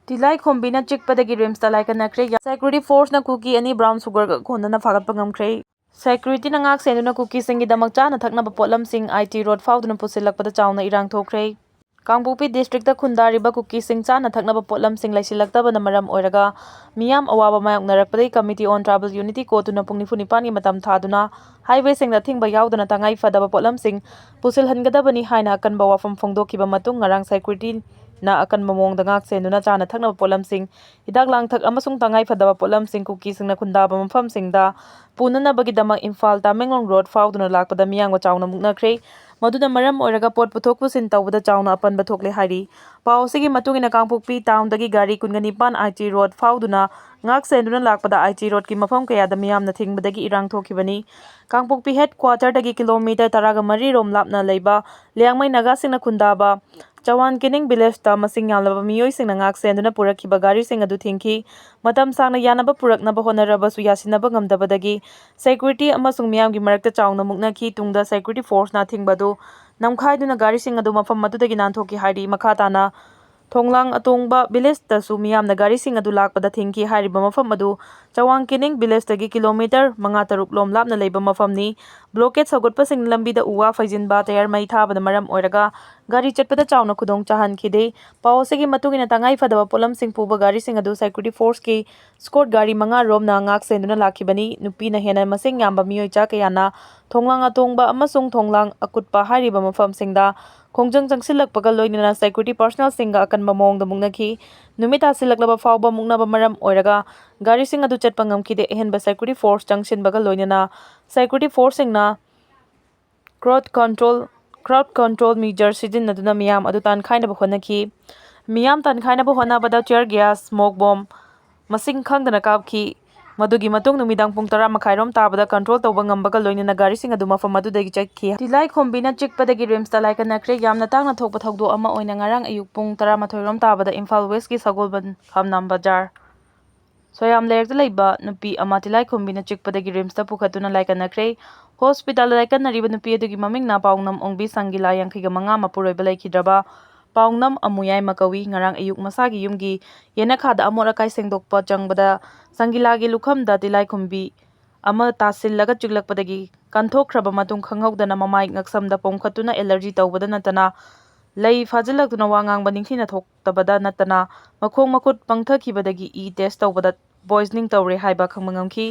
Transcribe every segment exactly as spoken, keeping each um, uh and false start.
ꯇꯤꯂꯥꯏꯈꯣꯝꯕꯤꯅ ꯆꯤꯛꯄꯗꯒꯤ ꯔꯤꯝꯁꯇ ꯂꯥꯏꯀꯠꯅꯈ꯭ꯔꯦ꯫ ꯁꯦꯀ꯭ꯌꯨꯔꯤꯇꯤ ꯐꯣꯔꯁꯅ ꯀꯨꯀꯤ ꯑꯅꯤ ꯕ꯭ꯔꯥꯎꯟ ꯁꯨꯒꯔꯒ ꯍꯣꯟꯗꯨꯅ ꯐꯥꯒꯠꯄ ꯉꯝꯈ꯭ꯔꯦ꯫ ꯁꯦꯀ꯭ꯌꯨꯔꯤꯇꯤꯅ ꯉꯥꯛ ꯁꯦꯟꯗꯨꯅ ꯀꯨꯀꯤꯁꯤꯡꯒꯤꯗꯃꯛ ꯆꯥꯅ ꯊꯛꯅꯕ ꯄꯣꯠꯂꯝꯁꯤꯡ ꯑꯥꯏ ꯇꯤ ꯔꯣꯗ ꯐꯥꯎꯗꯨꯅ ꯄꯨꯁꯤꯜꯂꯛꯄꯗ ꯆꯥꯎꯅ ꯏꯔꯥꯡ ꯊꯣꯛꯈ꯭ꯔꯦ꯫ ꯀꯥꯡꯄꯣꯛꯄꯤ ꯗꯤꯁꯇ꯭ꯔꯤꯛꯇ ꯈꯨꯟꯗꯥꯔꯤꯕ ꯀꯨꯀꯤꯁꯤꯡ ꯆꯥꯅ ꯊꯛꯅꯕ ꯄꯣꯠꯂꯝꯁꯤꯡ ꯂꯩꯁꯤꯜꯂꯛꯇꯕꯅ ꯃꯔꯝ ꯑꯣꯏꯔꯒ ꯃꯤꯌꯥꯝ ꯑꯋꯥꯕ ꯃꯥꯌꯣꯛꯅꯔꯛꯄꯗꯒꯤ Committee on Tribal Unity ꯀꯣꯔꯠꯇꯨꯅ ꯄꯨꯡ ꯅꯤꯐꯨ ꯅꯤꯄꯥꯟꯒꯤ ꯃꯇꯝ ꯊꯥꯗꯨꯅ highwayꯁꯤꯡꯗ ꯑꯊꯤꯡꯕ ꯌꯥꯎꯗꯅ ꯇꯉꯥꯏ ꯐꯗꯕ ꯄꯣꯠꯂꯝꯁꯤꯡ ꯄꯨꯁꯤꯜꯍꯟꯒꯗꯕꯅꯤ ꯍꯥꯏꯅ ꯑꯀꯟꯕ ꯋꯥꯐꯝ ꯐꯣꯡꯗꯣꯛꯈꯤꯕ ꯃꯇꯨꯡ ꯉꯔꯥꯡ ꯁꯦꯀ꯭ꯌꯨꯔꯤꯇꯤꯅ ꯑꯀꯟꯕ ꯃꯑꯣꯡꯗ ꯉꯥꯛ ꯁꯦꯟꯗꯨꯅ ꯆꯥꯅ ꯊꯛꯅꯕ ꯄꯣꯠꯂꯝꯁꯤꯡ, ꯍꯤꯗꯥꯛ ꯂꯥꯡꯊꯛ ꯑꯃꯁꯨꯡ ꯇꯉꯥꯏ ꯐꯗꯕ ꯄꯣꯠꯂꯝꯁꯤꯡ ꯀꯨꯀꯤꯁꯤꯡꯅ ꯈꯨꯟꯗꯥꯕ ꯃꯐꯝꯁꯤꯡꯗ ꯄꯨꯅꯅꯕꯒꯤꯗꯃꯛ ꯏꯝꯐꯥꯜ ꯇꯥꯃꯦꯡꯂꯣꯡ ꯔꯣꯗ ꯐꯥꯎꯗꯨꯅ ꯂꯥꯛꯄꯗ ꯃꯤꯌꯥꯝꯒ ꯆꯥꯎꯅ ꯃꯨꯛꯅꯈ꯭ꯔꯦ꯫ ꯃꯗꯨꯅ ꯃꯔꯝ ꯑꯣꯏꯔꯒ ꯄꯣꯠ ꯄꯨꯊꯣꯛ ꯄꯨꯁꯤꯟ ꯇꯧꯕꯗ ꯆꯥꯎꯅ ꯑꯄꯟꯕ ꯊꯣꯛꯂꯦ ꯍꯥꯏꯔꯤ꯫ ꯄꯥꯎ ꯑꯁꯤꯒꯤ ꯃꯇꯨꯡ ꯏꯟꯅ ꯀꯥꯡꯄꯣꯛꯄꯤ ꯇꯥꯎꯟꯗꯒꯤ ꯒꯥꯔꯤ ꯀꯨꯟꯒ ꯅꯤꯄꯥꯟ ꯑꯥꯏ ꯇꯤ ꯔꯣꯗ ꯐꯥꯎꯗꯨꯅ ꯉꯥꯛ ꯁꯦꯟꯗꯨꯅ ꯂꯥꯛꯄꯗ ꯑꯥꯏ ꯇꯤ ꯔꯣꯗꯀꯤ ꯃꯐꯝ ꯀꯌꯥꯗ ꯃꯤꯌꯥꯝꯅ ꯊꯤꯡꯕꯗꯒꯤ ꯏꯔꯥꯡ ꯊꯣꯛꯈꯤꯕꯅꯤ꯫ ꯀꯥꯡꯄꯣꯛꯄꯤ ꯍꯦꯗ ꯀ꯭ꯋꯥꯇꯔꯗꯒꯤ ꯀꯤꯂꯣꯃꯤꯇꯔ ꯇꯔꯥꯒ ꯃꯔꯤ ꯔꯣꯝ ꯂꯥꯞꯅ ꯂꯩꯕ ꯂꯤꯌꯥꯡꯃꯩ ꯅꯥꯒꯥꯁꯤꯡꯅ ꯈꯨꯟꯗꯥꯕ ꯆꯋꯥꯟ ꯀꯤꯅꯤꯡ ꯚꯤꯂꯦꯖꯇ ꯃꯁꯤꯡ ꯌꯥꯝꯂꯕ ꯃꯤꯑꯣꯏꯁꯤꯡꯅ ꯉꯥꯛ ꯁꯦꯟꯗꯨꯅ ꯄꯨꯔꯛꯈꯤꯕ ꯒꯥꯔꯤꯁꯤꯡ ꯑꯗꯨ ꯊꯤꯡꯈꯤ꯫ ꯃꯇꯝ ꯁꯥꯡꯅ ꯌꯥꯅꯕ ꯄꯨꯔꯛꯅꯕ ꯍꯣꯠꯅꯔꯕꯁꯨ ꯌꯥꯁꯤꯟꯅꯕ ꯉꯝꯗꯕꯗꯒꯤ ꯁꯦꯀ꯭ꯌꯨꯔꯤꯇꯤ ꯑꯃꯁꯨꯡ ꯃꯤꯌꯥꯝꯒꯤ ꯃꯔꯛꯇ ꯆꯥꯎꯅ ꯃꯨꯛꯅꯈꯤ꯫ ꯇꯨꯡꯗ ꯁꯦꯀ꯭ꯌꯨꯔꯤꯇꯤ ꯐꯣꯔꯁꯅ ꯑꯊꯤꯡꯕ ꯑꯗꯨ ꯅꯝꯈꯥꯏꯗꯨꯅ ꯒꯥꯔꯤꯁꯤꯡ ꯑꯗꯨ ꯃꯐꯝ ꯑꯗꯨꯗꯒꯤ ꯅꯥꯟꯊꯣꯛꯈꯤ ꯍꯥꯏꯔꯤ꯫ ꯃꯈꯥ ꯇꯥꯅ ꯊꯣꯡꯂꯥꯡ ꯑꯇꯣꯡꯕ ꯚꯤꯂꯦꯖꯇꯁꯨ ꯃꯤꯌꯥꯝꯅ ꯒꯥꯔꯤꯁꯤꯡ ꯑꯗꯨ ꯂꯥꯛꯄꯗ ꯊꯤꯡꯈꯤ꯫ ꯍꯥꯏꯔꯤꯕ ꯃꯐꯝ ꯑꯗꯨ ꯆꯋꯥꯡ ꯀꯤꯅꯤꯡ ꯚꯤꯂꯦꯖꯇꯒꯤ ꯀꯤꯂꯣꯃꯤꯇꯔ ꯃꯉꯥ ꯇꯔꯨꯛ ꯂꯣꯝ ꯂꯥꯞꯅ ꯂꯩꯕ ꯃꯐꯝꯅꯤ꯫ ꯕ꯭ꯂꯣꯀꯦꯠ ꯁꯧꯒꯠꯄꯁꯤꯡꯅ ꯂꯝꯕꯤꯗ ꯎ ꯋꯥ ꯐꯩꯖꯤꯟꯕ, ꯇꯌꯥꯔ ꯃꯩ ꯊꯥꯕꯅ ꯃꯔꯝ ꯑꯣꯏꯔꯒ ꯒꯥꯔꯤ ꯆꯠꯄꯗ ꯆꯥꯎꯅ ꯈꯨꯗꯣꯡ ꯆꯥꯍꯟꯈꯤꯗꯦ꯫ ꯄꯥꯎ ꯑꯁꯤꯒꯤ ꯃꯇꯨꯡ ꯏꯟꯅ ꯇꯉꯥꯏ ꯐꯗꯕ ꯄꯣꯠꯂꯝꯁꯤꯡ ꯄꯨꯕ ꯒꯥꯔꯤꯁꯤꯡ ꯑꯗꯨ ꯁꯦꯀ꯭ꯌꯨꯔꯤꯇꯤ ꯐꯣꯔꯁꯀꯤ ꯁ꯭ꯀꯣꯠ ꯒꯥꯔꯤ ꯃꯉꯥ ꯔꯣꯝꯅ ꯉꯥꯛ ꯁꯦꯟꯗꯨꯅ ꯂꯥꯛꯈꯤꯕꯅꯤ꯫ ꯅꯨꯄꯤꯅ ꯍꯦꯟꯅ ꯃꯁꯤꯡ ꯌꯥꯝꯕ ꯃꯤꯑꯣꯏ ꯆꯥ ꯀꯌꯥꯅ ꯊꯣꯡꯂꯥꯡ ꯑꯇꯣꯡꯕ ꯑꯃꯁꯨꯡ ꯊꯣꯡꯂꯥꯡ ꯑꯀꯨꯠꯄ ꯍꯥꯏꯔꯤꯕ ꯃꯐꯝꯁꯤꯡꯗ ꯈꯣꯡꯖꯪ ꯆꯪꯁꯤꯜꯂꯛꯄꯒ ꯂꯣꯏꯅꯅ ꯁꯦꯀ꯭ꯌꯨꯔꯤꯇꯤ ꯄꯔꯁꯅꯦꯜꯁꯤꯡꯒ ꯑꯀꯟꯕ ꯃꯑꯣꯡꯗ ꯃꯨꯛꯅꯈꯤ꯫ ꯅꯨꯃꯤꯠ ꯇꯥꯁꯤꯜꯂꯛꯂꯕ ꯐꯥꯎꯕ ꯃꯨꯛꯅꯕ ꯃꯔꯝ ꯑꯣꯏꯔꯒ ꯒꯥꯔꯤꯁꯤꯡ ꯑꯗꯨ ꯆꯠꯄ ꯉꯝꯈꯤꯗꯦ꯫ ꯑꯍꯦꯟꯕ ꯁꯦꯀ꯭ꯌꯨꯔꯤꯇꯤ ꯐꯣꯔꯁ ꯆꯪꯁꯤꯟꯕꯒ ꯂꯣꯏꯅꯅ ꯁꯦꯀ꯭ꯌꯨꯔꯤꯇꯤ ꯐꯣꯔꯁꯁꯤꯡꯅ ꯀ꯭ꯔꯥꯎꯗ ꯀꯟꯇ꯭ꯔꯣꯜ, ꯀ꯭ꯔꯥꯎꯗ ꯀꯟꯇ꯭ꯔꯣꯜ ꯃꯤꯖꯔ ꯁꯤꯖꯤꯟꯅꯗꯨꯅ ꯃꯤꯌꯥꯝ ꯑꯗꯨ ꯇꯥꯟꯈꯥꯏꯅꯕ ꯍꯣꯠꯅꯈꯤ꯫ ꯃꯤꯌꯥꯝ ꯇꯥꯟꯈꯥꯏꯅꯕ ꯍꯣꯠꯅꯕꯗ ꯇꯤꯌꯔ ꯒ꯭ꯌꯥꯁ, ꯁ꯭ꯃꯣꯛ ꯕꯣꯝ ꯃꯁꯤꯡ ꯈꯪꯗꯅ ꯀꯥꯞꯈꯤ꯫ ꯃꯗꯨꯒꯤ ꯃꯇꯨꯡ ꯅꯨꯃꯤꯗꯥꯡ ꯄꯨꯡ ꯇꯔꯥ ꯃꯈꯥꯏꯔꯣꯝ ꯇꯥꯕꯗ ꯀꯟꯇ꯭ꯔꯣꯜ ꯇꯧꯕ ꯉꯝꯕꯒ ꯂꯣꯏꯅꯅ ꯒꯥꯔꯤꯁꯤꯡ ꯑꯗꯨ ꯃꯐꯝ ꯑꯗꯨꯗꯒꯤ ꯆꯠꯈꯤ꯫ ꯇꯤꯂꯥꯏꯈꯣꯝꯕꯤꯅ ꯆꯤꯛꯄꯗꯒꯤ ꯔꯤꯝꯁꯇ ꯂꯥꯏꯀꯠꯅꯈ꯭ꯔꯦ꯫ ꯌꯥꯝꯅ ꯇꯥꯡꯅ ꯊꯣꯛꯄ ꯊꯧꯗꯣꯛ ꯑꯃ ꯑꯣꯏꯅ ꯉꯔꯥꯡ ꯑꯌꯨꯛ ꯄꯨꯡ ꯇꯔꯥꯃꯥꯊꯣꯏꯔꯣꯝ ꯇꯥꯕꯗ ꯏꯝꯐꯥꯜ ꯋꯦꯁꯀꯤ ꯁꯒꯣꯜꯕꯟ ꯈꯝꯅꯥꯝ ꯕꯖꯥꯔ ꯁꯣꯌꯥꯝ ꯂꯩꯔꯛꯇ ꯂꯩꯕ ꯅꯨꯄꯤ ꯑꯃ ꯇꯤꯂꯥꯏꯈꯣꯝꯕꯤꯅ ꯆꯤꯛꯄꯗꯒꯤ ꯔꯤꯝꯁꯇ ꯄꯨꯈꯠꯇꯨꯅ ꯂꯥꯏꯀꯠꯅꯈ꯭ꯔꯦ꯫ ꯍꯣꯁꯄꯤꯇꯥꯜꯗ ꯂꯥꯏꯀꯠꯅꯔꯤꯕ ꯅꯨꯄꯤ ꯑꯗꯨꯒꯤ ꯃꯃꯤꯡꯅ ꯄꯥꯎꯅꯝ ꯑꯣꯡꯕꯤ ꯁꯪꯒꯤꯂꯥ, ꯌꯥꯡꯈꯩꯒ ꯃꯉꯥ, ꯃꯄꯨꯔꯣꯏꯕ ꯂꯩꯈꯤꯗ꯭ꯔꯕ꯫ ꯄꯥꯎꯅꯝ ꯑꯃꯨꯌꯥꯏ ꯃꯀꯧꯏ꯫ ꯉꯔꯥꯡ ꯑꯌꯨꯛ ꯃꯁꯥꯒꯤ ꯌꯨꯝꯒꯤ ꯌꯦꯅꯈꯥꯗ ꯑꯃꯣꯠ ꯑꯀꯥꯏ ꯁꯦꯡꯗꯣꯛꯄ ꯆꯪꯕꯗ ꯁꯪꯒꯤꯂꯥꯒꯤ ꯂꯨꯈꯝꯗ ꯇꯤꯜꯂꯥꯏꯈꯨꯝꯕꯤ ꯑꯃ ꯇꯥꯁꯤꯜꯂꯒ ꯆꯤꯛꯂꯛꯄꯗꯒꯤ ꯀꯟꯊꯣꯛꯈ꯭ꯔꯕ ꯃꯇꯨꯡ ꯈꯪꯍꯧꯗꯅ ꯃꯃꯥꯏ ꯉꯛꯁꯝꯗ ꯄꯣꯝꯈꯠꯇꯨꯅ ꯑꯦꯂꯔꯖꯤ ꯇꯧꯕꯗ ꯅꯠꯇꯅ ꯂꯩ ꯐꯥꯖꯤꯜꯂꯛꯇꯨꯅ ꯋꯥ ꯉꯥꯡꯕ ꯅꯤꯡꯊꯤꯅ ꯊꯣꯛꯇꯕꯗ ꯅꯠꯇꯅ ꯃꯈꯣꯡ ꯃꯈꯨꯠ ꯄꯪꯊꯈꯤꯕꯗꯒꯤ ꯏ ꯇꯦꯁ ꯇꯧꯕꯗ ꯄꯣꯏꯖꯅꯤꯡ ꯇꯧꯔꯦ ꯍꯥꯏꯕ ꯈꯪꯕ ꯉꯝꯈꯤ꯫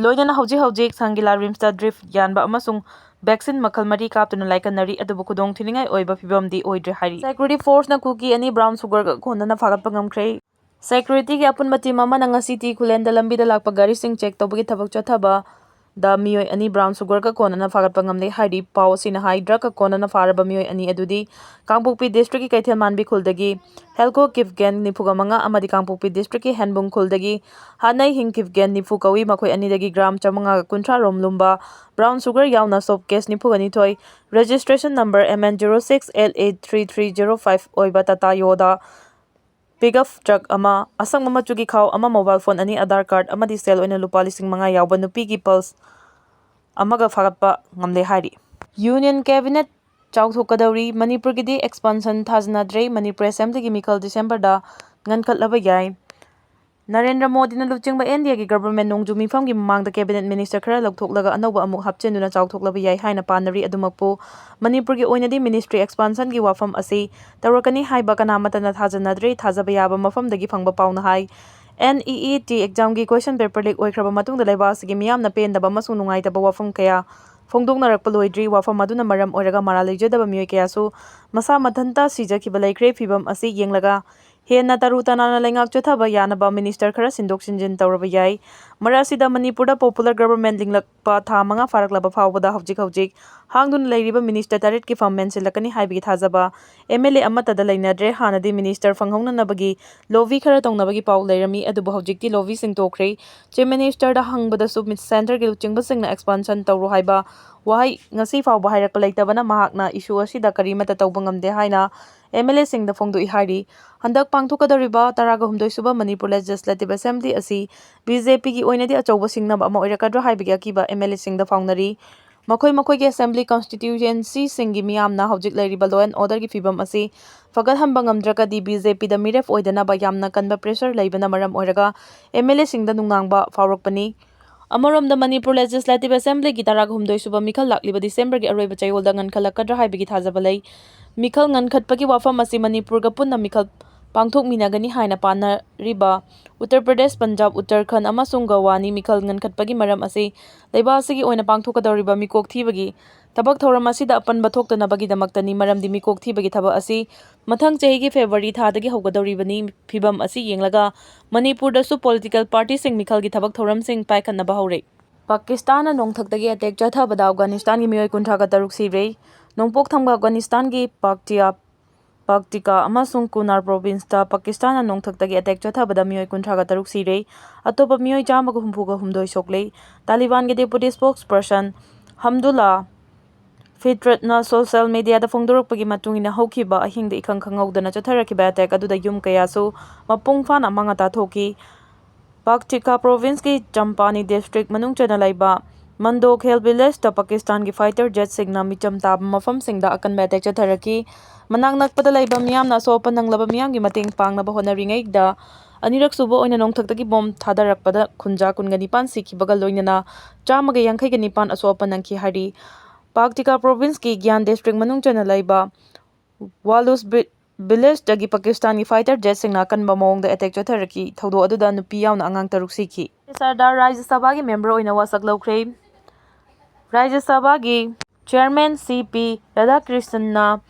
ꯂꯣꯏꯅꯅ ꯍꯧꯖꯤꯛ ꯍꯧꯖꯤꯛ ꯁꯪꯒꯤꯂꯥ ꯔꯤꯝꯁꯇ ꯗ꯭ꯔꯤꯞ ꯌꯥꯟꯕ ꯑꯃꯁꯨꯡ ꯚꯦꯛꯁꯤꯟ ꯃꯈꯜ ꯃꯔꯤ ꯀꯥꯞꯇꯨꯅ ꯂꯥꯏꯀꯠꯅꯔꯤ, ꯑꯗꯨꯕꯨ ꯈꯨꯗꯣꯡꯊꯤꯅꯤꯡꯉꯥꯏ ꯑꯣꯏꯕ ꯐꯤꯕꯝꯗꯤ ꯑꯣꯏꯗ꯭ꯔꯦ ꯍꯥꯏꯔꯤ꯫ ꯁꯦꯀ꯭ꯌꯨꯔꯤꯇꯤ ꯐꯣꯔꯁꯅ ꯀꯨꯀꯤ ꯑꯅꯤ ꯕ꯭ꯔꯥꯎꯟ ꯁꯨꯒꯔꯒ ꯀꯣꯟꯅꯅ ꯐꯥꯒꯠꯄ ꯉꯝꯈ꯭ꯔꯦ꯫ ꯁꯦꯀ꯭ꯌꯨꯔꯤꯇꯤꯒꯤ ꯑꯄꯨꯟꯕ ꯇꯤꯝ ꯑꯃꯅ ꯉꯁꯤ ꯇꯤ ꯈꯨꯂꯦꯟꯗ ꯂꯝꯕꯤꯗ ꯂꯥꯛꯄ ꯒꯥꯔꯤꯁꯤꯡ ꯆꯦꯛ ꯇꯧꯕꯒꯤ ꯊꯕꯛ ꯆꯠꯊꯕꯗ ꯃꯤꯑꯣꯏ ꯑꯅꯤ ꯕ꯭ꯔꯥꯎꯟ ꯁꯨꯒꯔꯒ ꯀꯣꯟꯅꯅ ꯐꯥꯒꯠꯄ ꯉꯝꯂꯦ ꯍꯥꯏꯔꯤ꯫ ꯄꯥꯎ ꯑꯁꯤꯅ ꯍꯥꯏ, ꯗ꯭ꯔꯒꯀ ꯀꯣꯟꯅꯅ ꯐꯥꯔꯕ ꯃꯤꯑꯣꯏ ꯑꯅꯤ ꯑꯗꯨꯗꯤ ꯀꯥꯡꯄꯣꯛꯄꯤ ꯗꯤꯁꯇ꯭ꯔꯤꯛꯀꯤ ꯀꯩꯊꯦꯜ ꯃꯥꯟꯕꯤ ꯈꯨꯜꯗꯒꯤ ꯍꯦꯜꯀꯣ ꯀꯤꯞꯒꯦꯟ ꯅꯤꯐꯨꯒ ꯃꯉꯥ ꯑꯃꯗꯤ ꯀꯥꯡꯄꯣꯛꯄꯤ ꯗꯤꯁꯇ꯭ꯔꯤꯛꯀꯤ ꯍꯦꯟꯕꯨꯡ ꯈꯨꯜꯗꯒꯤ ꯍꯥꯅꯩ ꯍꯤꯡ ꯀꯤꯞꯒꯦꯟ ꯅꯤꯐꯨ ꯀꯧꯏ꯫ ꯃꯈꯣꯏ ꯑꯅꯤꯗꯒꯤ ꯒ꯭ꯔꯥꯝ ꯆꯥꯃꯉꯥꯒ ꯀꯨꯟꯊ꯭ꯔꯥ ꯔꯣꯝ ꯂꯨꯝꯕ ꯕ꯭ꯔꯥꯎꯟ ꯁꯨꯒꯔ ꯌꯥꯎꯅ ꯁꯣꯞ ꯀꯦꯁ ꯅꯤꯐꯨꯒ ꯅꯤꯊꯣꯏ, registration number M N zero six L A three three zero five ꯑꯣꯏꯕ ꯇꯥꯇꯥ ꯌꯣꯗꯥ ꯄꯤꯛꯑꯞ ꯇ꯭ꯔꯛ ꯑꯃ, ꯑꯁꯪꯕ ꯃꯆꯨꯒꯤ ꯈꯥꯎ ꯑꯃ, ꯃꯣꯕꯥꯏꯜ ꯐꯣꯟ ꯑꯅꯤ, ꯑꯥꯙꯥꯔ ꯀꯥꯔꯗ ꯑꯃꯗꯤ ꯁꯦꯜ ꯑꯣꯏꯅ ꯂꯨꯄꯥ ꯂꯤꯁꯤꯡ ꯃꯉꯥ ꯌꯥꯎꯕ ꯅꯨꯄꯤꯒꯤ ꯄꯜꯁ ꯑꯃꯒ ꯐꯥꯒꯠꯄ ꯉꯝꯂꯦ ꯍꯥꯏꯔꯤ꯫ ꯌꯨꯅꯤꯌꯟ ꯀꯦꯕꯤꯅꯦꯠ ꯆꯥꯎꯊꯣꯛꯀꯗꯧꯔꯤ꯫ ꯃꯅꯤꯄꯨꯔꯒꯤꯗꯤ ꯑꯦꯛꯁꯄꯥꯟꯁꯟ ꯊꯥꯖꯅꯗ꯭ꯔꯦ꯫ ꯃꯅꯤꯄꯨꯔ ꯑꯦꯁꯦꯝꯕ꯭ꯂꯤꯒꯤ ꯃꯤꯈꯜ ꯗꯤꯁꯦꯝꯕꯔꯗ ꯉꯟꯈꯠꯂꯕ ꯌꯥꯏ꯫ ꯅꯔꯦꯟꯗ꯭ꯔ ꯃꯣꯗꯤꯅ ꯂꯨꯆꯤꯡꯕ ꯑꯦꯟ ꯗꯤ ꯑꯦꯒꯤ ꯒꯚꯔꯟꯃꯦꯟꯠ ꯅꯣꯡꯖꯨ ꯃꯤꯐꯝꯒꯤ ꯃꯃꯥꯡꯗ ꯀꯦꯕꯤꯅꯦꯠ ꯃꯤꯅꯤꯁꯇꯔ ꯈꯔ ꯂꯧꯊꯣꯛꯂꯒ ꯑꯅꯧꯕ ꯑꯃꯨꯛ ꯍꯥꯞꯆꯤꯟꯗꯨꯅ ꯆꯥꯎꯊꯣꯛꯂꯕ ꯌꯥꯏ ꯍꯥꯏꯅ ꯄꯥꯅꯔꯤ꯫ ꯑꯗꯨꯃꯛꯄꯨ ꯃꯅꯤꯄꯨꯔꯒꯤ ꯑꯣꯏꯅꯗꯤ ꯃꯤꯅꯤꯁꯇ꯭ꯔꯤ ꯑꯦꯛꯁꯄꯥꯟꯁꯟꯒꯤ ꯋꯥꯐꯝ ꯑꯁꯤ ꯇꯧꯔꯛꯀꯅꯤ ꯍꯥꯏꯕ ꯀꯅꯥꯃꯠꯇꯅ ꯊꯥꯖꯅꯗ꯭ꯔꯦ꯫ ꯊꯥꯖꯕ ꯌꯥꯕ ꯃꯐꯝꯗꯒꯤ ꯐꯪꯕ ꯄꯥꯎꯅ ꯍꯥꯏ, ꯑꯦꯟ ꯏ ꯏ ꯇꯤ ꯑꯦꯛꯖꯥꯝꯒꯤ ꯀꯣꯏꯁꯟ ꯄꯦꯄꯔ ꯂꯤꯛ ꯑꯣꯏꯈ꯭ꯔꯕ ꯃꯇꯨꯡꯗ ꯂꯩꯕꯥꯛ ꯑꯁꯤꯒꯤ ꯃꯤꯌꯥꯝꯅ ꯄꯦꯟꯗꯕ ꯑꯃꯁꯨꯡ ꯅꯨꯡꯉꯥꯏꯇꯕ ꯋꯥꯐꯝ ꯀꯌꯥ ꯐꯣꯡꯗꯣꯛꯅꯔꯛꯄ ꯂꯣꯏꯗ꯭ꯔꯤ꯫ ꯋꯥꯐꯝ ꯑꯗꯨꯅ ꯃꯔꯝ ꯑꯣꯏꯔꯒ ꯃꯔꯥꯜ ꯂꯩꯖꯗꯕ ꯃꯤꯑꯣꯏ ꯀꯌꯥꯁꯨ ꯃꯁꯥ ꯃꯊꯟꯇ ꯁꯤꯖꯈꯤꯕ ꯂꯩꯈ꯭ꯔꯦ꯫ ꯐꯤꯕꯝ ꯑꯁꯤ ꯌꯦꯡꯂꯒ ꯍꯦꯟꯅ ꯇꯔꯨ ꯇꯅꯥꯟꯅ ꯂꯩꯉꯥꯛ ꯆꯠꯊꯕ ꯌꯥꯅꯕ ꯃꯤꯅꯤꯁꯇꯔ ꯈꯔ ꯁꯤꯟꯗꯣꯛ ꯁꯤꯟꯖꯤꯟ ꯇꯧꯔꯕ ꯌꯥꯏ꯫ ꯃꯔꯛ ꯑꯁꯤꯗ ꯃꯅꯤꯄꯨꯔꯗ ꯄꯣꯄꯨꯂꯔ ꯒꯚꯔꯟꯃꯦꯟꯠ ꯂꯤꯡꯂꯛꯄ ꯊꯥ ꯃꯉꯥ ꯐꯥꯔꯛꯂꯕ ꯐꯥꯎꯕꯗ ꯍꯧꯖꯤꯛ ꯍꯧꯖꯤꯛ ꯍꯥꯡꯗꯨꯅ ꯂꯩꯔꯤꯕ ꯃꯤꯅꯤꯁꯇꯔ ꯇꯔꯦꯠꯀꯤ ꯐꯝ ꯃꯦꯟꯁꯤꯜꯂꯛꯀꯅꯤ ꯍꯥꯏꯕꯒꯤ ꯊꯥꯖꯕ ꯑꯦꯝ ꯑꯦꯜ ꯑꯦ ꯑꯃꯠꯇꯗ ꯂꯩꯅꯗ꯭ꯔꯦ꯫ ꯍꯥꯟꯅꯗꯤ ꯃꯤꯅꯤꯁꯇꯔ ꯐꯪꯍꯧꯅꯅꯕꯒꯤ ꯂꯣꯕꯤ ꯈꯔ ꯇꯧꯅꯕꯒꯤ ꯄꯥꯎ ꯂꯩꯔꯝꯃꯤ, ꯑꯗꯨꯕꯨ ꯍꯧꯖꯤꯛꯇꯤ ꯂꯣꯕꯤꯁꯤꯡ ꯇꯣꯛꯈ꯭ꯔꯦ꯫ ꯆꯤꯐ ꯃꯤꯅꯤꯁꯇꯔꯗ ꯍꯪꯕꯗꯁꯨ ꯃꯤ-, ꯁꯦꯟꯇꯔꯒꯤ ꯂꯨꯆꯤꯡꯕꯁꯤꯡꯅ ꯑꯦꯛꯁꯄꯥꯟꯁꯟ ꯇꯧꯔꯣ ꯍꯥꯏꯕ ꯋꯥꯍꯩ ꯉꯁꯤ ꯐꯥꯎꯕ ꯍꯥꯏꯔꯛꯄ ꯂꯩꯇꯕꯅ ꯃꯍꯥꯛꯅ ꯏꯁꯨ ꯑꯁꯤꯗ ꯀꯔꯤꯃꯠꯇ ꯇꯧꯕ ꯉꯝꯗꯦ ꯍꯥꯏꯅ ꯑꯦꯝ ꯑꯦꯜ ꯑꯦꯁꯤꯡꯗ ꯐꯣꯡꯗꯣꯛꯏ ꯍꯥꯏꯔꯤ꯫ ꯍꯟꯗꯛ ꯄꯥꯡꯊꯣꯛꯀꯗꯧꯔꯤꯕ ꯇꯔꯥꯒ ꯍꯨꯝꯗꯣꯏ ꯁꯨꯕ ꯃꯅꯤꯄꯨꯔ ꯂꯦꯖꯤꯁꯂꯦꯇꯤꯚ ꯑꯦꯁꯦꯝꯕ꯭ꯂꯤ ꯑꯁꯤ ꯕꯤ ꯖꯦ ꯄꯤꯒꯤ ꯑꯣꯏꯅꯗꯤ ꯑꯆꯧꯕ ꯁꯤꯡꯅꯕ ꯑꯃ ꯑꯣꯏꯔꯛꯀꯗ꯭ꯔꯥ ꯍꯥꯏꯕꯒꯤ ꯑꯀꯤꯕ ꯑꯦꯝ ꯑꯦꯜ ꯑꯦꯁꯤꯡꯗ ꯐꯥꯎꯅꯔꯤ꯫ ꯃꯈꯣꯏ ꯃꯈꯣꯏꯒꯤ assembly constituencyꯁꯤꯡꯒꯤ ꯃꯤꯌꯥꯝꯅ ꯍꯧꯖꯤꯛ ꯂꯩꯔꯤꯕ law and orderꯒꯤ ꯐꯤꯕꯝ ꯑꯁꯤ ꯐꯒꯠꯍꯟꯕ ꯉꯝꯗ꯭ꯔꯒꯗꯤ BJPꯗ ꯃꯤꯔꯦꯞ ꯑꯣꯏꯗꯅꯕ ꯌꯥꯝꯅ ꯀꯟꯕ pressure ꯂꯩꯕꯅ ꯃꯔꯝ ꯑꯣꯏꯔꯒ MLAꯁꯤꯡꯗ ꯅꯨꯡꯅꯥꯡꯕ ꯐꯥꯎꯔꯛꯄꯅꯤ꯫ ꯑꯃꯔꯣꯝꯗ, ꯃꯅꯤꯄꯨꯔ Legislative Assemblyꯒꯤ ꯇꯔꯥꯍꯨꯝꯗꯣꯏ ꯁꯨꯕ ꯃꯤꯈꯜ ꯂꯥꯛꯂꯤꯕ Decemberꯒꯤ ꯑꯔꯣꯏꯕ ꯆꯌꯣꯜꯗ ꯉꯟꯈꯠꯂꯛꯀꯗ꯭ꯔꯥ ꯍꯥꯏꯕꯒꯤ ꯊꯥꯖꯕ ꯂꯩ꯫ ꯃꯤꯈꯜ ꯉꯟꯈꯠꯄꯒꯤ ꯋꯥꯐꯝ ꯑꯁꯤ ꯃꯅꯤꯄꯨꯔꯒ ꯄꯨꯟꯅ ꯃꯤꯈꯜ ꯄꯥꯡꯊꯣꯛꯃꯤꯟꯅꯒꯅꯤ ꯍꯥꯏꯅ ꯄꯥꯅꯔꯤꯕ ꯎꯠꯇꯔ ꯄ꯭ꯔꯗꯦꯁ, ꯄꯟꯖꯥꯕ, ꯎꯠꯇꯔꯈꯟꯗ ꯑꯃꯁꯨꯡ ꯒꯣꯋꯥꯅꯤ꯫ ꯃꯤꯈꯜ ꯉꯟꯈꯠꯄꯒꯤ ꯃꯔꯝ ꯑꯁꯤ ꯂꯩꯕꯥꯛ ꯑꯁꯤꯒꯤ ꯑꯣꯏꯅ ꯄꯥꯡꯊꯣꯛꯀꯗꯧꯔꯤꯕ ꯃꯤꯀꯣꯛ ꯊꯤꯕꯒꯤ ꯊꯕꯛ ꯊꯧꯔꯝ ꯑꯁꯤꯗ ꯑꯄꯟꯕ ꯊꯣꯛꯇꯅꯕꯒꯤꯗꯃꯛꯇꯅꯤ, ꯃꯔꯝꯗꯤ ꯃꯤꯀꯣꯛ ꯊꯤꯕꯒꯤ ꯊꯕꯛ ꯑꯁꯤ ꯃꯊꯪ ꯆꯍꯤꯒꯤ February ꯊꯥꯗꯒꯤ ꯍꯧꯒꯗꯧꯔꯤꯕꯅꯤ꯫ ꯐꯤꯚꯝ ꯑꯁꯤ ꯌꯦꯡꯂꯒ ꯃꯅꯤꯄꯨꯔꯗꯁꯨ political partyꯁꯤꯡ ꯃꯤꯈꯜꯒꯤ ꯊꯕꯛ ꯊꯧꯔꯝꯁꯤꯡ ꯄꯥꯏꯈꯠꯅꯕ ꯍꯧꯔꯦ꯫ ꯄꯥꯀꯤꯁꯇꯥꯟꯅ ꯅꯣꯡꯊꯛꯇꯒꯤ attack ꯆꯠꯊꯕꯗ ꯑꯐꯒꯥꯅꯤꯁꯇꯥꯟꯒꯤ ꯃꯤꯑꯣꯏ ꯀꯨꯟꯊ꯭ꯔꯥꯒ ꯇꯔꯨꯛ ꯁꯤꯔꯦ꯫ ꯅꯣꯡꯄꯣꯛ ꯊꯪꯕ ꯑꯐꯒꯥꯅꯤꯁꯇꯥꯟꯒꯤ ꯄꯥꯛꯇꯤꯌꯥ, ꯄꯥꯛꯇꯤꯀꯥ ꯑꯃꯁꯨꯡ ꯀꯨꯅꯥꯔ provinceꯇ ꯄꯥꯀꯤꯁꯇꯥꯟꯅ ꯅꯣꯡꯊꯛꯇꯒꯤ attack ꯆꯠꯊꯕꯗ ꯃꯤꯑꯣꯏ ꯀꯨꯟꯊ꯭ꯔꯥꯒ ꯇꯔꯨꯛ ꯁꯤꯔꯦ꯫ ꯑꯇꯣꯞꯄ ꯃꯤꯑꯣꯏ ꯆꯥꯝꯃꯒ ꯍꯨꯝꯐꯨꯒ ꯍꯨꯝꯗꯣꯏ ꯁꯣꯛꯂꯦ꯫ ꯇꯥꯂꯤꯕꯥꯟꯒꯤ deputy spokesperson ꯍꯝꯗꯨꯜꯂꯥ ꯐꯤꯇ꯭ꯔꯠꯅ social mediaꯗ ꯐꯣꯡꯗꯣꯔꯛꯄꯒꯤ ꯃꯇꯨꯡ ꯏꯟꯅ, ꯍꯧꯈꯤꯕ ꯑꯍꯤꯡꯗ ꯏꯈꯪ ꯈꯪꯍꯧꯗꯅ ꯆꯠꯊꯔꯛꯈꯤꯕ attack ꯑꯗꯨꯗ ꯌꯨꯝ ꯀꯌꯥꯁꯨ ꯃꯄꯨꯡ ꯐꯥꯅ ꯑꯃꯥꯡ ꯑꯇꯥ ꯊꯣꯛꯈꯤ꯫ ꯄꯥꯛꯇꯤꯀꯥ provinceꯀꯤ ꯆꯝꯄꯥꯅꯤ district ꯃꯅꯨꯡ ꯆꯟꯅ ꯂꯩꯕ ꯃꯟꯗꯣꯈꯦꯜ villageꯇ ꯄꯥꯀꯤꯁꯇꯥꯟꯒꯤ fighter jetꯁꯤꯡꯅ ꯃꯤꯆꯝ ꯇꯥꯕ ꯃꯐꯝꯁꯤꯡꯗ ꯑꯀꯟꯕ attack ꯆꯠꯊꯔꯛꯈꯤ꯫ ꯃꯅꯥꯛ ꯅꯛꯄꯗ ꯂꯩꯕ ꯃꯤꯌꯥꯝꯅ ꯑꯁꯣꯛ ꯑꯄꯟ ꯅꯪꯂꯕ ꯃꯤꯌꯥꯝꯒꯤ ꯃꯇꯦꯡ ꯄꯥꯡꯅꯕ ꯍꯣꯠꯅꯔꯤꯉꯩꯗ, ꯑꯅꯤꯔꯛ ꯁꯨꯕ ꯑꯣꯏꯅ ꯅꯣꯡꯊꯛꯇꯒꯤ bomb ꯊꯥꯗꯔꯛꯄꯗ ꯀꯨꯟꯖꯥ ꯀꯨꯟꯒ ꯅꯤꯄꯥꯟ ꯁꯤꯈꯤꯕꯒ ꯂꯣꯏꯅꯅ ꯆꯥꯝꯃꯒ ꯌꯥꯡꯈꯩꯒ ꯅꯤꯄꯥꯟ ꯑꯁꯣꯛ ꯑꯄꯟ ꯅꯪꯈꯤ ꯍꯥꯏꯔꯤ꯫ ꯄꯥꯛꯇꯤꯀꯥ provinceꯀꯤ ꯒ꯭ꯌꯥꯟ district ꯃꯅꯨꯡ ꯆꯟꯅ ꯂꯩꯕ ꯋꯥꯂꯨꯁ ꯕꯤ-, villageꯇꯒꯤ ꯄꯥꯀꯤꯁꯇꯥꯟꯒꯤ fighter jetꯁꯤꯡꯅ ꯑꯀꯟꯕ ꯃꯑꯣꯡꯗ attack ꯆꯠꯊꯔꯛꯈꯤ꯫ ꯊꯧꯗꯣꯛ ꯑꯗꯨꯗ ꯅꯨꯄꯤ ꯌꯥꯎꯅ ꯑꯉꯥꯡ ꯇꯔꯨꯛ ꯁꯤꯈꯤ꯫ ꯁꯔꯗꯥꯔ ꯔꯥꯖ꯭ꯌ ꯁꯚꯥꯒꯤ member ꯑꯣꯏꯅ ꯋꯥꯁꯛ ꯂꯧꯈ꯭ꯔꯦ꯫ ꯔꯥꯖ꯭ꯌ ꯁꯚꯥꯒꯤ chairman ꯁꯤ ꯄꯤ ꯔꯥꯙꯥꯀ꯭ꯔꯤꯁꯟꯅ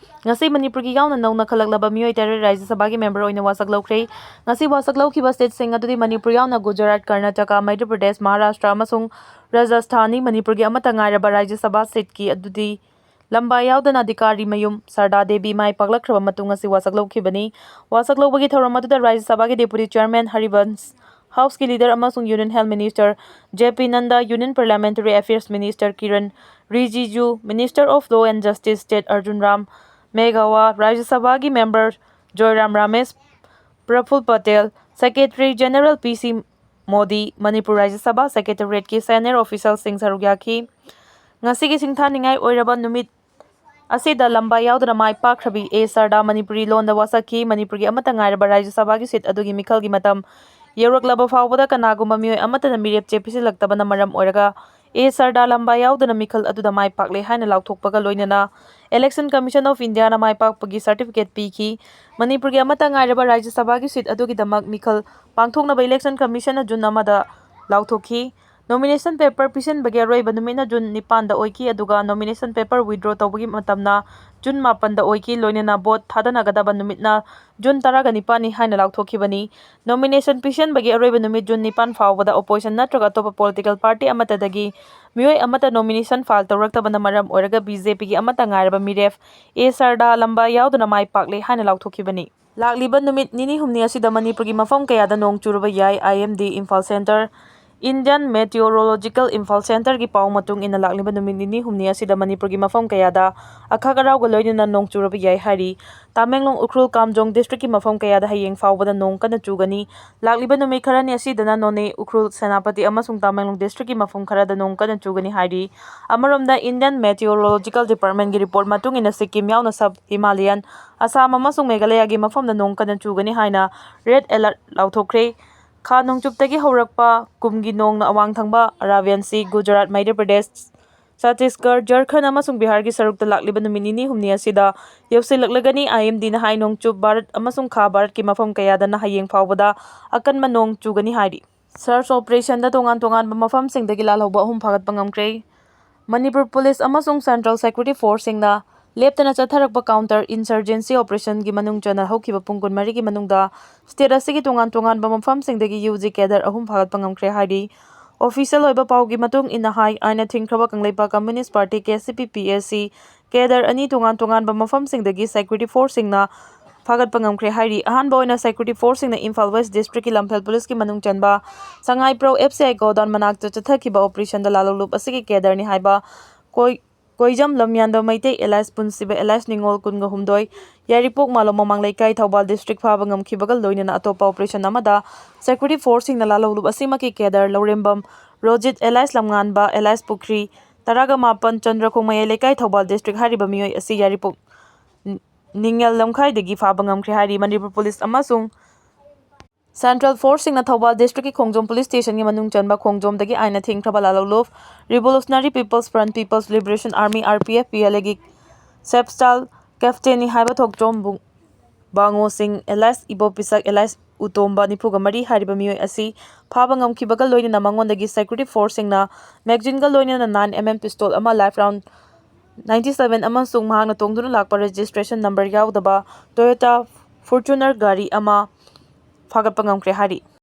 ꯉꯁꯤ ꯃꯅꯤꯄꯨꯔꯒꯤ ꯌꯥꯎꯅ ꯅꯧꯅ ꯈꯜꯂꯛꯂꯕ ꯃꯤꯑꯣꯏ ꯇꯔꯦꯠ ꯔꯥꯖ꯭ꯌ ꯁꯚꯥꯒꯤ member ꯑꯣꯏꯅ ꯋꯥꯁꯛ ꯂꯧꯈ꯭ꯔꯦ꯫ ꯉꯁꯤ ꯋꯥꯁꯛ ꯂꯧꯈꯤꯕ stateꯁꯤꯡ ꯑꯗꯨꯗꯤ ꯃꯅꯤꯄꯨꯔ ꯌꯥꯎꯅ ꯒꯨꯖꯔꯥꯠ, ꯀꯔꯅꯥꯇꯀꯥ, ꯃꯙ꯭ꯌ ꯄ꯭ꯔꯗꯦꯁ, ꯃꯍꯥꯔꯥꯁꯇ꯭ꯔ ꯑꯃꯁꯨꯡ ꯔꯥꯖꯁꯊꯥꯟꯅꯤ꯫ ꯃꯅꯤꯄꯨꯔꯒꯤ ꯑꯃꯠꯇ ꯉꯥꯏꯔꯕ ꯔꯥꯖ꯭ꯌ ꯁꯚꯥ seatꯀꯤ ꯑꯗꯨꯗꯤ ꯂꯝꯕꯥ ꯌꯥꯎꯗꯅ ꯑꯙꯤꯀꯥꯔꯤ ꯃꯌꯨꯝ ꯁꯔꯗꯥ ꯗꯦꯕꯤ ꯃꯥꯏ ꯄꯥꯛꯂꯛꯈ꯭ꯔꯕ ꯃꯇꯨꯡ ꯉꯁꯤ ꯋꯥꯁꯛ ꯂꯧꯈꯤꯕꯅꯤ꯫ ꯋꯥꯁꯛ ꯂꯧꯕꯒꯤ ꯊꯧꯔꯝ ꯑꯗꯨꯗ ꯔꯥꯖ꯭ꯌ ꯁꯚꯥꯒꯤ deputy chairman ꯍꯔꯤꯕꯟꯁ, Houseꯀꯤ leader ꯑꯃꯁꯨꯡ Union Health Minister J P Nadda, Union Parliamentary Affairs Minister Kiren Rijiju, Minister of Law and Justice State Arjun Ram Meghwal, Rajya ꯁꯚꯥꯒꯤ member ꯖꯣꯏꯔꯥꯝ Ramesh, ꯄ꯭ꯔꯐꯨꯜ Patel, Secretary General ꯄꯤ ꯁꯤ ꯃꯣꯗꯤ, ꯃꯅꯤꯄꯨꯔ ꯔꯥꯖ꯭ꯌ ꯁꯚꯥ secretariatꯀꯤ senior officialꯁꯤꯡ ꯁꯔꯨꯛ ꯌꯥꯈꯤ꯫ ꯉꯁꯤꯒꯤ ꯁꯤꯡꯊꯥꯅꯤꯡꯉꯥꯏ ꯑꯣꯏꯔꯕ ꯅꯨꯃꯤꯠ ꯑꯁꯤꯗ ꯂꯝꯕꯥ ꯌꯥꯎꯗꯅ ꯃꯥꯏ ꯄꯥꯛꯈ꯭ꯔꯕꯤ ꯑꯦ ꯁꯔꯗꯥ ꯃꯅꯤꯄꯨꯔꯤ ꯂꯣꯟꯗ ꯋꯥꯁꯛꯈꯤ꯫ ꯃꯅꯤꯄꯨꯔꯒꯤ ꯑꯃꯠꯇ ꯉꯥꯏꯔꯕ ꯔꯥꯖ꯭ꯌ ꯁꯚꯥꯒꯤ ꯁꯤꯠ ꯑꯗꯨꯒꯤ ꯃꯤꯈꯜꯒꯤ ꯃꯇꯝ ꯌꯧꯔꯛꯂꯕ ꯐꯥꯎꯕꯗ ꯀꯅꯥꯒꯨꯝꯕ ꯃꯤꯑꯣꯏ ꯑꯃꯠꯇꯅ ꯃꯤꯔꯦꯞ ꯆꯦ ꯄꯤꯁꯤꯜꯂꯛꯇꯕꯅ ꯃꯔꯝ ꯑꯣꯏꯔꯒ ꯑꯦ ꯁꯔꯗꯥ ꯂꯝꯕꯥ ꯌꯥꯎꯗꯅ ꯃꯤꯈꯜ ꯑꯗꯨꯗ ꯃꯥꯏ ꯄꯥꯛꯂꯦ ꯍꯥꯏꯅ ꯂꯥꯎꯊꯣꯛꯄꯒ ꯂꯣꯏꯅꯅ Election Commission of Indiaꯅ my ꯄꯥꯛꯄꯒꯤ certificate ꯄꯤꯈꯤ꯫ ꯃꯅꯤꯄꯨꯔꯒꯤ ꯑꯃꯠꯇ ꯉꯥꯏꯔꯕ ꯔꯥꯖ꯭ꯌ ꯁꯚꯥꯒꯤ ꯁꯤꯠ ꯑꯗꯨꯒꯤꯗꯃꯛ ꯃꯤꯈꯜ ꯄꯥꯡꯊꯣꯛꯅꯕ Election Commissionꯅ ꯖꯨꯟ ꯑꯃꯗ ꯂꯥꯎꯊꯣꯛꯈꯤ꯫ Nomination paper ꯄꯤꯁꯤꯟꯕꯒꯤ ꯑꯔꯣꯏꯕ ꯅꯨꯃꯤꯠꯅ ꯖꯨꯟ ꯅꯤꯄꯥꯟꯗ ꯑꯣꯏꯈꯤ, ꯑꯗꯨꯒ nomination paper withdraw ꯇꯧꯕꯒꯤ ꯃꯇꯝꯅ ꯖꯨꯟ ꯃꯥꯄꯟꯗ ꯑꯣꯏꯈꯤ, ꯂꯣꯏꯅꯅ vote ꯊꯥꯗꯅꯒꯗꯕ ꯅꯨꯃꯤꯠꯅ ꯖꯨꯟ ꯇꯔꯥꯒ ꯅꯤꯄꯥꯟꯅꯤ ꯍꯥꯏꯅ ꯂꯥꯎꯊꯣꯛꯈꯤꯕꯅꯤ꯫ Nomination ꯄꯤꯁꯤꯟꯕꯒꯤ ꯑꯔꯣꯏꯕ ꯅꯨꯃꯤꯠ ꯖꯨꯟ ꯅꯤꯄꯥꯟ ꯐꯥꯎꯕꯗ opposition ꯅꯠꯇ꯭ꯔꯒ ꯑꯇꯣꯞꯄ political party ꯑꯃꯠꯇꯗꯒꯤ ꯃꯤꯑꯣꯏ ꯑꯃꯠꯇ nomination file ꯇꯧꯔꯛꯇꯕꯅ ꯃꯔꯝ ꯑꯣꯏꯔꯒ BJPꯒꯤ ꯑꯃꯠꯇ ꯉꯥꯏꯔꯕ ꯃꯤꯔꯦꯞ ꯑꯦ ꯁꯔꯗꯥ ꯂꯝꯕꯥ ꯌꯥꯎꯗꯅ ꯃꯥꯏ ꯄꯥꯛꯂꯦ ꯍꯥꯏꯅ ꯂꯥꯎꯊꯣꯛꯈꯤꯕꯅꯤ꯫ ꯂꯥꯛꯂꯤꯕ ꯅꯨꯃꯤꯠ ꯅꯤꯅꯤ ꯍꯨꯝꯅꯤ ꯑꯁꯤꯗ ꯃꯅꯤꯄꯨꯔꯒꯤ ꯃꯐꯝ ꯀꯌꯥꯗ ꯅꯣꯡ ꯆꯨꯔꯕ ꯌꯥꯏ꯫ IMD Imphal Centre꯫ Indian Meteorological Imphal Centreꯒꯤ ꯄꯥꯎ ꯃꯇꯨꯡ ꯏꯟꯅ, ꯂꯥꯛꯂꯤꯕ ꯅꯨꯃꯤꯠ ꯅꯤꯅꯤ ꯍꯨꯝꯅꯤ ꯑꯁꯤꯗ ꯃꯅꯤꯄꯨꯔꯒꯤ ꯃꯐꯝ ꯀꯌꯥꯗ ꯑꯈꯥꯛ ꯑꯔꯥꯎꯒ ꯂꯣꯏꯅꯅ ꯅꯣꯡ ꯆꯨꯔꯕ ꯌꯥꯏ ꯍꯥꯏꯔꯤ꯫ ꯇꯃꯦꯡꯂꯣꯡ, ꯎꯈ꯭ꯔꯨꯜ, ꯀꯥꯝꯖꯣꯡ districtꯀꯤ ꯃꯐꯝ ꯀꯌꯥꯗ ꯍꯌꯦꯡ ꯐꯥꯎꯕꯗ ꯅꯣꯡ ꯀꯟꯅ ꯆꯨꯒꯅꯤ꯫ ꯂꯥꯛꯂꯤꯕ ꯅꯨꯃꯤꯠ ꯈꯔꯅꯤ ꯑꯁꯤꯗꯅ ꯅꯣꯅꯦ, ꯎꯈ꯭ꯔꯨꯜ, ꯁꯦꯅꯥꯄꯇꯤ ꯑꯃꯁꯨꯡ ꯇꯃꯦꯡꯂꯣꯡ districtꯀꯤ ꯃꯐꯝ ꯈꯔꯗ ꯅꯣꯡ ꯀꯟꯅ ꯆꯨꯒꯅꯤ ꯍꯥꯏꯔꯤ꯫ ꯑꯃꯔꯣꯝꯗ, Indian Meteorological Departmentꯀꯤ report ꯃꯇꯨꯡ ꯏꯟꯅ, ꯁꯤꯛꯀꯤꯝ ꯌꯥꯎꯅ sub Himalayan, ꯑꯁꯥꯝ ꯑꯃꯁꯨꯡ ꯃꯦꯘꯥꯂꯌꯥꯒꯤ ꯃꯐꯝꯗ ꯅꯣꯡ ꯀꯟꯅ ꯆꯨꯒꯅꯤ ꯍꯥꯏꯅ red alert ꯂꯥꯎꯊꯣꯛꯈ꯭ꯔꯦ꯫ ꯈꯥ ꯅꯣꯡꯆꯨꯞꯇꯒꯤ ꯍꯧꯔꯛꯄ ꯀꯨꯝꯒꯤ ꯅꯣꯡꯅ ꯑꯋꯥꯡ ꯊꯪꯕ ꯑꯔꯥꯕꯤꯌꯥꯟ ꯁꯤ, ꯒꯨꯖꯔꯥꯠ, ꯃꯩꯙ꯭ꯌ ꯄ꯭ꯔꯗꯦꯁ, ꯆꯇꯤꯁꯒꯔ, ꯖꯔꯈꯟ ꯑꯃꯁꯨꯡ ꯕꯤꯍꯥꯔꯒꯤ ꯁꯔꯨꯛꯇ ꯂꯥꯛꯂꯤꯕ ꯅꯨꯃꯤꯠ ꯅꯤꯅꯤ ꯍꯨꯝꯅꯤ ꯑꯁꯤꯗ ꯌꯧꯁꯤꯜꯂꯛꯂꯒꯅꯤ꯫ IMDꯅ ꯍꯥꯏ, ꯅꯣꯡꯆꯨꯞ ꯚꯥꯔꯠ ꯑꯃꯁꯨꯡ ꯈꯥ ꯚꯥꯔꯠꯀꯤ ꯃꯐꯝ ꯀꯌꯥꯗꯅ ꯍꯌꯦꯡ ꯐꯥꯎꯕꯗ ꯑꯀꯟꯕ ꯅꯣꯡ ꯆꯨꯒꯅꯤ ꯍꯥꯏꯔꯤ꯫ Search operationꯗ ꯇꯣꯉꯥꯟ ꯇꯣꯉꯥꯟꯕ ꯃꯐꯝꯁꯤꯡꯗꯒꯤ ꯂꯥꯜꯍꯧꯕ ꯑꯍꯨꯝ ꯐꯥꯒꯠꯄ ꯉꯝꯈ꯭ꯔꯦ꯫ ꯃꯅꯤꯄꯨꯔ ꯄꯨꯂꯤꯁ ꯑꯃꯁꯨꯡ central security forceꯁꯤꯡꯅ ꯂꯦꯞꯇꯅ ꯆꯠꯊꯔꯛꯄ counter insurgency operationꯒꯤ ꯃꯅꯨꯡ ꯆꯟꯅ ꯍꯧꯈꯤꯕ ꯄꯨꯡ ꯀꯨꯟꯃꯔꯤꯒꯤ ꯃꯅꯨꯡꯗ state ꯑꯁꯤꯒꯤ ꯇꯣꯉꯥꯟ ꯇꯣꯉꯥꯟꯕ ꯃꯐꯝꯁꯤꯡꯗꯒꯤ UG cadre ꯑꯍꯨꯝ ꯐꯥꯒꯠꯄ ꯉꯝꯈ꯭ꯔꯦ ꯍꯥꯏꯔꯤ꯫ Official ꯑꯣꯏꯕ ꯄꯥꯎꯒꯤ ꯃꯇꯨꯡ ꯏꯟꯅ ꯍꯥꯏ, ꯑꯥꯏꯟꯅ ꯊꯤꯡꯈ꯭ꯔꯕ Kangleipak Communist Party, KCP, PAC cadre ꯑꯅꯤ ꯇꯣꯉꯥꯟ ꯇꯣꯉꯥꯟꯕ ꯃꯐꯝꯁꯤꯡꯗꯒꯤ security forceꯁꯤꯡꯅ ꯐꯥꯒꯠꯄ ꯉꯝꯈ꯭ꯔꯦ ꯍꯥꯏꯔꯤ꯫ ꯑꯍꯥꯟꯕ ꯑꯣꯏꯅ security forceꯁꯤꯡꯅ ꯏꯝꯐꯥꯜ West districtꯀꯤ ꯂꯝꯐꯦꯜ ꯄꯨꯂꯤꯁꯀꯤ ꯃꯅꯨꯡ ꯆꯟꯕ ꯁꯉꯥꯏꯄ꯭ꯔꯧ FCI godown ꯃꯅꯥꯛꯇ ꯆꯠꯊꯈꯤꯕ operationꯗ ꯂꯥꯜꯍꯧꯂꯨꯞ ꯑꯁꯤꯒꯤ cadreꯅꯤ ꯍꯥꯏꯕ ꯀꯣꯏ-, ꯀꯣꯏꯖꯝ ꯂꯝꯌꯥꯟꯕ ꯃꯩꯇꯩ alias ꯄꯨꯟꯁꯤꯕ alias ꯅꯤꯉꯣꯜ ꯀꯨꯟꯒ ꯍꯨꯝꯗꯣꯏ, ꯌꯥꯏꯔꯤꯄꯣꯛ ꯃꯥꯂꯣꯝ ꯃꯃꯥꯡ ꯂꯩꯀꯥꯏ, ꯊꯧꯕꯥꯜ district ꯐꯥꯕ ꯉꯝꯈꯤꯕꯒ ꯂꯣꯏꯅꯅ ꯑꯇꯣꯞꯄ operation ꯑꯃꯗ security forceꯁꯤꯡꯅ ꯂꯥꯜꯍꯧꯂꯨꯞ ꯑꯁꯤꯃꯛꯀꯤ cadre ꯂꯧꯔꯦꯝꯕꯝ ꯔꯣꯖꯤꯠ alias ꯂꯝꯉꯥꯟꯕ alias ꯄꯨꯈ꯭ꯔꯤ, ꯇꯔꯥꯒ ꯃꯥꯄꯟ, ꯆꯟꯗ꯭ꯔꯈꯣꯡ ꯃꯌꯥꯏ ꯂꯩꯀꯥꯏ, ꯊꯧꯕꯥꯜ district꯫ ꯍꯥꯏꯔꯤꯕ ꯃꯤꯑꯣꯏ ꯑꯁꯤ ꯌꯥꯏꯔꯤꯄꯣꯛ ꯅꯤꯡꯉꯦꯜ ꯂꯝꯈꯥꯏꯗꯒꯤ ꯐꯥꯕ ꯉꯝꯈ꯭ꯔꯦ ꯍꯥꯏꯔꯤ꯫ ꯃꯅꯤꯄꯨꯔ police ꯑꯃꯁꯨꯡ central forceꯁꯤꯡꯅ ꯊꯧꯕꯥꯜ districtꯀꯤ ꯈꯣꯡꯖꯣꯝ police stationꯒꯤ ꯃꯅꯨꯡ ꯆꯟꯕ ꯈꯣꯡꯖꯣꯝꯗꯒꯤ ꯑꯥꯏꯟꯅ ꯊꯤꯡꯈ꯭ꯔꯕ ꯂꯥꯂꯣꯡ Revolutionary People's Front, People's Liberation Army, RPF, PLAꯒꯤ staff sergeant captainꯅꯤ ꯍꯥꯏꯕ ꯊꯣꯛꯆꯣꯝ ꯕꯨ-, ꯕꯥꯉꯣ ꯁꯤꯡ alias ꯏꯕꯣ ꯄꯤꯁꯛ alias ꯎꯇꯣꯝꯕ, ꯅꯤꯐꯨꯒ ꯃꯔꯤ ꯍꯥꯏꯔꯤꯕ ꯃꯤꯑꯣꯏ ꯑꯁꯤ ꯐꯥꯕ ꯉꯝꯈꯤꯕꯒ ꯂꯣꯏꯅꯅ ꯃꯉꯣꯟꯗꯒꯤ security forceꯁꯤꯡꯅ magazineꯒ ꯂꯣꯏꯅꯅ nine MM pistol ꯑꯃ, live round ninety seven ꯑꯃꯁꯨꯡ ꯃꯍꯥꯛꯅ ꯇꯣꯡꯗꯨꯅ ꯂꯥꯛꯄ registration number ꯌꯥꯎꯗꯕ Toyota Fortuner ꯒꯥꯔꯤ ꯑꯃ ꯐꯥꯒꯠꯄ ꯉꯝꯈ꯭ꯔꯦ ꯍꯥꯏꯔꯤ꯫